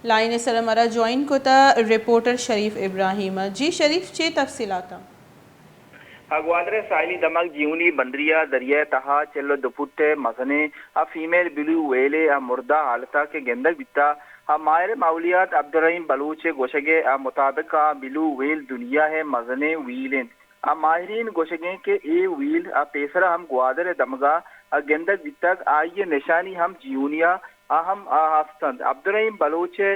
لائن ءِ سرا مارا جوائن کتا رپورٹر شریف ابراہیم۔ جی شریف، چے تفصیلات اَں؟ گوادر ءِ ساحلی دمگ جیونی بندری ءَ دریا ءِ تہا چل ءُ دو فٹ ءِ مزنیں ءُ فیمیل بلو ویلے ءِ مردہ حالت ءَ کہ گندگ بیتا۔ ءُ ماہر ماحولیات عبدالرحیم بلوچ ءِ گوشگ ءِ مطابق ءَ بلو ویل دنیا ءِ مزنیں ویل اِنت۔ ءُ ماہرین گوشگ اَں کہ اے ویل ءَ پیسرا ہم گوادر ءِ دمگ ءَ گندگ بیتگ، آئی ءِ نشانی ہم جیونی ءَ ہم ہست اَنت۔ عبدالرحیم بلوچ ءِ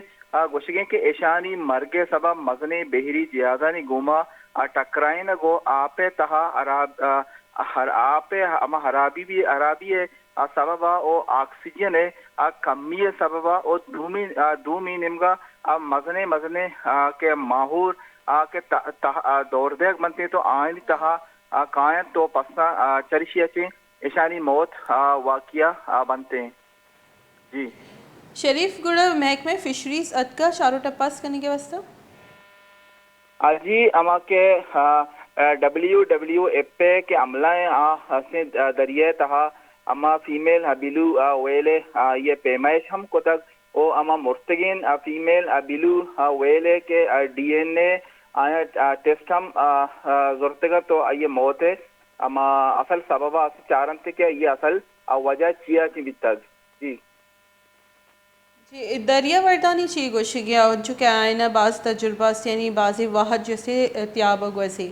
گوشگ اِنت کہ اشانی مرگ ءِ سبب مزنیں بحری جہازانی گوما ٹکرائینگ ءُ آپ ءِ تہا ہراب-، ہر-، آپ ءِ ہما ہرابی بی-، ہرابی ءِ سبب ءَ ءُ آکسیجن ءِ کمی ءِ سبب ءَ ءُ دومی، دومی نیمگ ءَ مزنیں مزنیں کہ ماہور کہ تہ-، تہ-، دور دیگ بنت اَنت ءُ آیانی تہا کاینت ءُ پساں چریشی ءَ چہ اشانی موت واقعہ بنت اَنت۔ جی۔ شریف، گڑا محکمہ فشریز اتکا چاروٹ ءَ پس کنگ ءِ واستہ؟ آ جی، ہما کہ، آ، آ، ڈبلیو ڈبلیو ایف ءِ کہ عملہ ایں، آ ہستیں، آ، دریا ءِ تہا ہما فیمیل، آ، بلو، آ، ویل ءِ، آ، آئی ءِ پیمائش ہم کتگ ءُ ہما مرتگیں، آ، فیمیل، آ، بلو، آ، ویل ءِ کہ، آ، ڈی این اے آیاں، آ، ٹیسٹ ہم، آ، آ، زرتگ اَت ءُ آئی ءِ موت ءِ ہما اصل سبب ءَ چارنت کہ آئی ءِ اصل، آ، وجہ چیا چہ بیتگ۔ جی۔ جی، دریا وردانی چی گوشگ ءَ، انچو کہ آیان ءَ باز تجربہ است، یعنی بازیں وہد جسے تیاب ءَ گوزی؟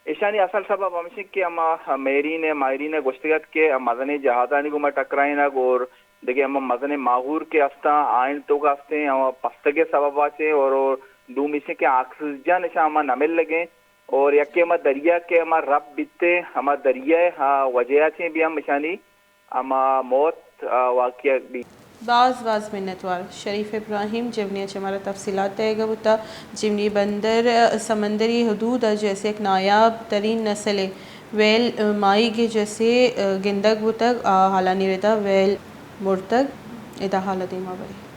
ایشانی اصل سبب ہمیش اِنت کہ ہما ماہرین ءَ، ماہرین ءَ گوشتگ اَت کہ مزنیں جہازانی گوما ٹکرائینگ اور دگہ ہما مزنیں ماہور کہ استاں، آیانی توکا استیں، ہما پستگ ءِ سبب ءَ چہ اور، اور دومی ایش کہ آکسیجن اشاں ہما نہ ملگیں اور یکے ہما دریا کہ ہما رپ بیتے، ہما دریا ءِ، ہا، وجہ ءَ چہ بھی ہم اشانی ہما موت، آ، واقعہ بیت۔ باز باز منتوار شریف ابراہیم، جیونی ءَ چہ مارا تفصیلات دئیگ ءَ بوتا۔ جیونی بندر، آ، سمندری حدود ءَ جیسے یک نایاب ترین نسل ءِ ویل، آ، ماہیگ ءَ جیسے، آ، گندگ بوتگ، آ، حالانی ردا ویل مرتگ۔ ادا حال ءَ دیما بریں۔